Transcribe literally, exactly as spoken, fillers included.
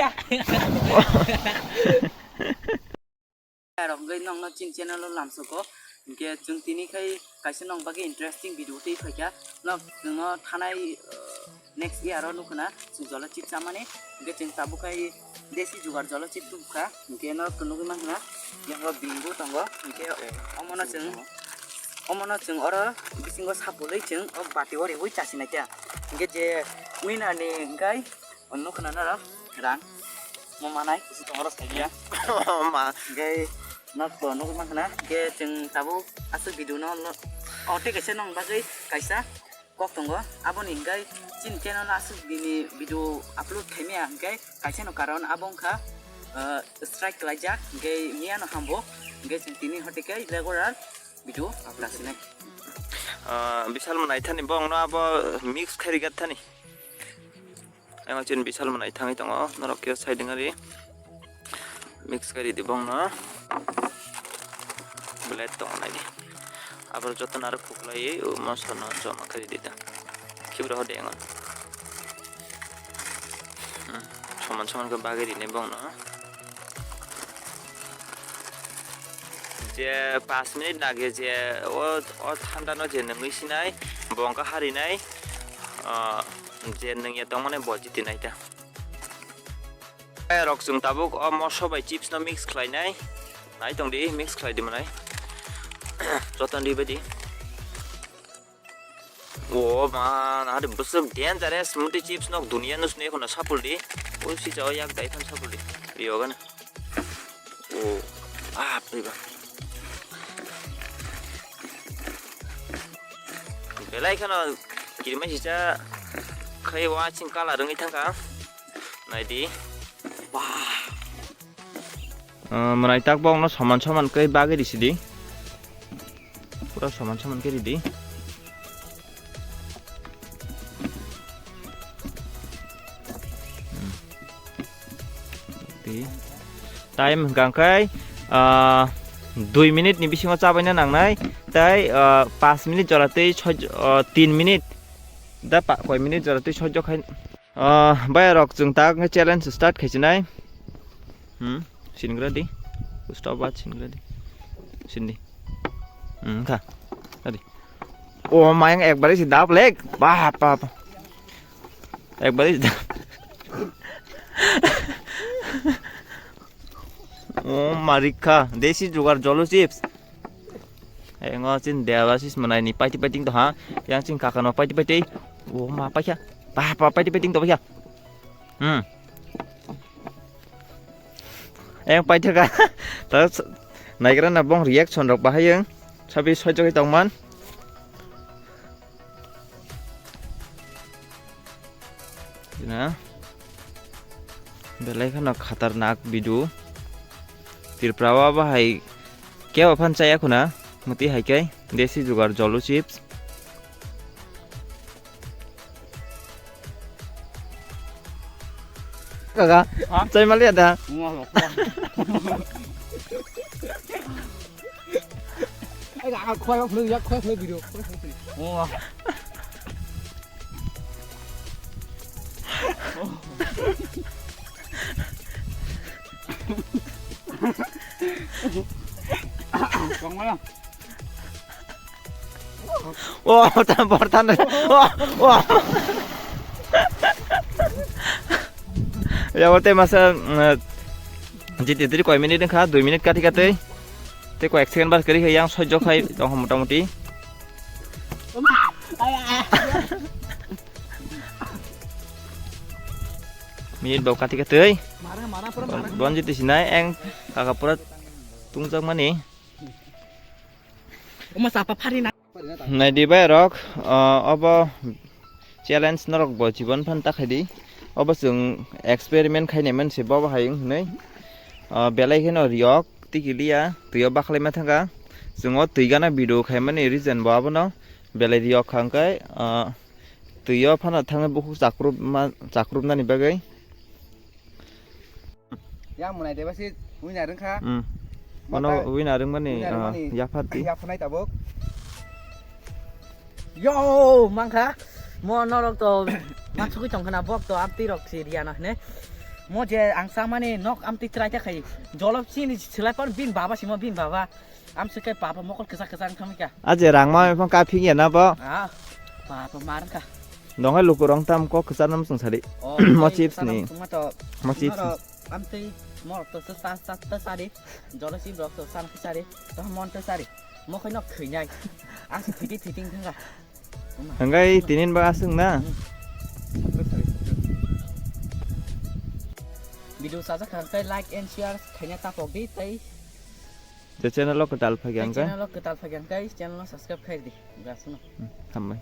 Rok wngwi nokno chini channel o lamsoko. Hinkhe chwng tini khai kaisa nokni bagwi interesting video twi phaikha. Nok chwngno thanai, uh, next year o nukhuna chwng jolo chip chamani. Hinkhe chwng tabuk khai desi jugar jolo chip tubukha. Hinkhe nok nugwi mankha yang o bingo tongo. Hinkhe omono chwng, omono chwng oro bisingo sapulwi chwng o bati o riwi chasinaikha. Hinkhe je winner ni hinkhe O nukha na nara rang mo manai kusu tongoro saiya. Ma. Gai nok to nukwi mankha na ge chwng tabuk aswk video no no- o tei kaisa nong bagwi kaisa kok tongo. Aboni hinkhe chini channel aswk bini video upload khaimaya hinkhe kaisa no karon abo wngkha, uh, strike klaijak hinkhe miya no hambo hinkhe chwng tini hote khe regular video upload sinai. Ah, Bishal manai thani bong no abo mix khairigat thani. Ang chin Bishal manai thangwi tongo, norok khe side wngwi mix khe ridi bongno. Blade tong nai di. Abo jotono aro khuklaiwi o moso no joma khe ridi da. Khibra hode ang. Hmm, soman soman khe bagwi rini bongno. Je paanch minute nage je o, o thanda no je nungwi sinai, bongka harinai, ah, je nungya tongmani bo jiti nai ta. Rok chwng tabuk o moso bai chips no mix khlai nai. Nai tong di, mix khlai di manai. Joto di badi. O man, are bwswk dangerous muti chips nok dunia no sini kono sapul di. O si jao yak dai phan sapul di. Rio gana. O, ah, pui ba. Belai kheno kirima sisa khai wa ching kala rwngwi thangkha. Nai di. Wah. Ah, mwnai tak bokno soman soman khe bagwi risi di. Pura soman soman khe ridi. Hmm. Di. Time hwnkha khe, ah, dui minute ni bisingo chabaina nangnai. Tai, ah, paanch minute jora tei soj-, ah, tin minute. Da pa-, koi minute jora tei sojok khai. Ah, bayarok chwng tak wngkhe challenge start khaisinai. Hmm, singra di. Stop watch singra di. Sindi. Hmm, kha. Adi. O mayang ekbari si dap lek. Bah, apa, apa. Ekbari si dap. O marikha. Desi jugar jolo chips. Engo chin debasis manai ni paiti paiti to ha. Yang chin kaka no paiti paiti. O ma paikha. Pa pa paiti paiti to paikha. Hmm. Yang paithaka. Ta naigra na bong reaction rok bahai yang. Sabi sojok tongman. Na. Belai kheno khatarnak bidu. Tripura o bahai kebo phan chaya khuna. Muti hai kai. Desi jugar jolo chips. Kaka, chai mali ada. Ai, ga, khoi, khoi, ya, khoi, khoi, video, khoi, khoi, video. Wah, tam bor tan. Wah, wah. Ya, wate masa, mm, jiti diri koi minute kha, dui minute kati kati. Te koi ek second bar kari yang sojok hai, tong motamuti. Minute bau kati kati. Don jiti sinai, eng kaka pura tungjak mani. Omo sapa phari na. Naidi bai rok, ah, obo challenge norok bo jibon phan ta khaidi. Obo chwng experiment khainai man se bobo hai wng hinui. Ah, belai kheno riyok tiki liya, twi o bakhlai ma thangkha. Chwng o twi gana video khaimani reason bo abono belai riyok kha hwnkhe, ah, twi o phano thangwi bukhuk chakrupma, chakrupnani bagwi. Yang mwnai deba si winner wngkha. Hmm. Mano winner wngmani, winner ah, wngmani yaphardi. Yapharnai tabuk. Yo, mangkha. Mo norok to mansugwi tongkha na bok to amtwi rok si riya na hne. Mo je ang samani nok amtwi chwrai ta khai. Jolo chini silai pan bin baba simo bin baba. Am se kai papa mokol kisa kisa ang thamika. Aje rang ma phang ka phik ya na bo. Ah, papa mar ka. Dongai luku rong tam kok kisa nam sung sari. Oh, mo chips ni. Mo chips. Amtwi mo to sa sa ta sari. Jolo si brok to san sari. To mon to sari. Mo khai nok khuinai. Ang se fiti fiting thanga. Hanggai tinin ba asung na. Video sajak kha khe like and share khaina tapok di tei. Te channel o kwtal phagi ang khe. Channel o kwtal phagi ang khe channel o subscribe khai di. Gasno. Hambai.